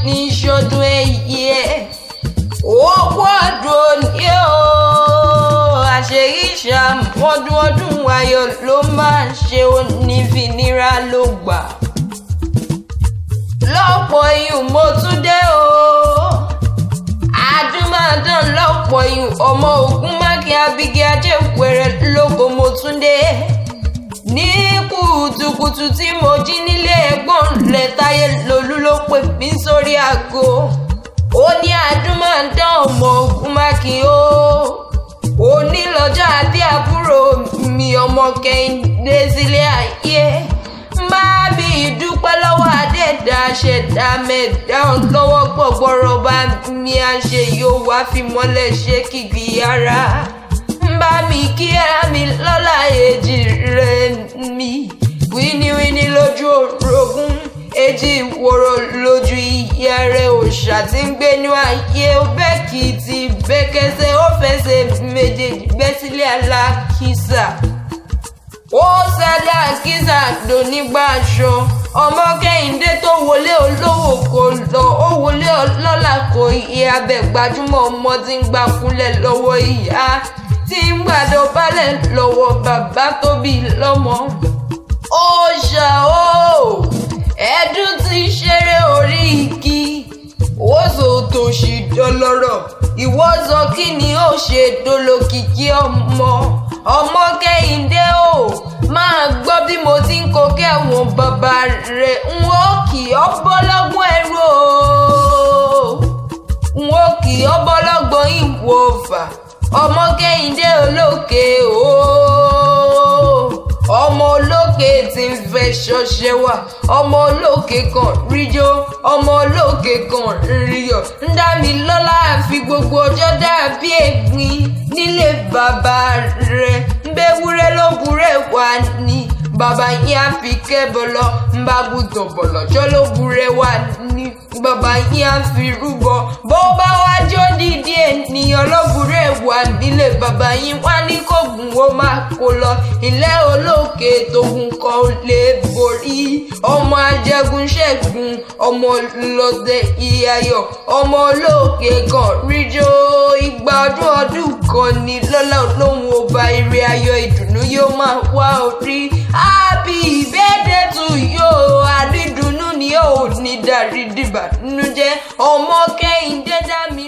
ní ṣọdún ẹyẹ. Òkú ọdún òní o, àṣeyí ṣàmọ́dún ọdún ayọ̀ ló máa ń ṣe, onífinira ló gbà. Lọ́pọ̀ iyùn mo tún dé o, àdúmọ̀dán lọ́pọ̀ iyùn ọmọ ogun mákì abigi ajé wẹ̀rẹ̀ lóko mo tún dé. Ní kùtùkùtù tí mo jí nílé ẹ̀gbọ́n rẹ̀ Táyé Lolú ló pè mí sórí aago. Ó ní àdúmọ̀dán ọmọ ogun mákì o, òní lọ́jọ́ àbí àbúrò mi ọmọ Kẹ́hìndé sílé ayé. Má mi dúpẹ́ lọ́wọ́ adẹ́dá ṣẹ̀dá mẹ́dá lọ́wọ́ gbọ̀gbọ́rọ̀ bá mi àṣẹ yóò wá fi mọ́lẹ̀ ṣe kìkì ara. Bá mi kí ara mi lọ́la èjì rẹ̀ mi, wíníwíní lójú orogún, èjì wòrò lójú ìyá rẹ̀ òòṣà tí ń gbénú ayé ó bẹ́kìtì bẹ́kẹsẹ̀ ó fẹsẹ̀ méjèèjì bẹ́ sílé alákìsà. Ó sáré àkísà dònígbà aṣọ ọmọ Kẹ́hìndé tó wọlé olówó kò lọ, ó wọlé ọlọ́lá kò yẹ abẹ gbajúmọ̀ ọmọ tí ń gbà kúnlẹ̀ lọ́wọ́ ìyá tí ń gbàdọ̀bálẹ̀ lọ́wọ́ bàbá tó bí lọ́mọ. Ó ṣà ó ẹ̀dùn ti ṣeré orí igi, ó sọ tòṣì dọlọ́rọ̀, ìwọ sọ kí ni ó ṣe dolókìkí ọmọ. Ọmọ Kẹ́hìndé o, máa gbọ́ bí mo ti ń kó kẹ́wọ̀n bàbá rẹ̀, n ó kì ọ́ bọ́lọ́gbọ́n ẹrú o, n ó kì ọ́ bọ́lọ́gbọ́n ìwọ̀fà. Ọmọ Kẹ́hìndé olókè o, ọmọ olókè tí ń fẹ́ ṣọṣẹ́ wà, ọmọ olókè kan ríjó, ọmọ olókè kan ríyọ̀. Ń dá mi lọ́lá fi gbogbo ọjọ́ dàbí ẹ̀gbin nílé bàbá rẹ̀, ń bẹ́wúrẹ́ ló burẹ́ wà ní bàbá yín á fi kẹ́bọ̀ lọ, ń bá gùtàn bọ̀lọ́jọ́ ló burẹ́ wà ní bàbá yín á fi rúbọ. Bó bá wá jó dídí ènìyàn ló burẹ́ wà nílé bàbá yín wá ní kógun ó máa kó lọ. Ilé olókè tógun kan lè borí, ọmọ ajẹgun ṣẹ́gun, ọmọ lọ́dẹ ìyàyọ̀, ọmọ olókè kan ríjó. Ìgbà ọdún ọdún kan ní lọ́lá olóhùn ọba, ire ayọ̀ ìdùnnú yóò máa wá orí. Happy birthday to you, àrídùnnú ni ó ní dárí dìbànújẹ́. Ọmọ Kẹ́hìndé dá mi.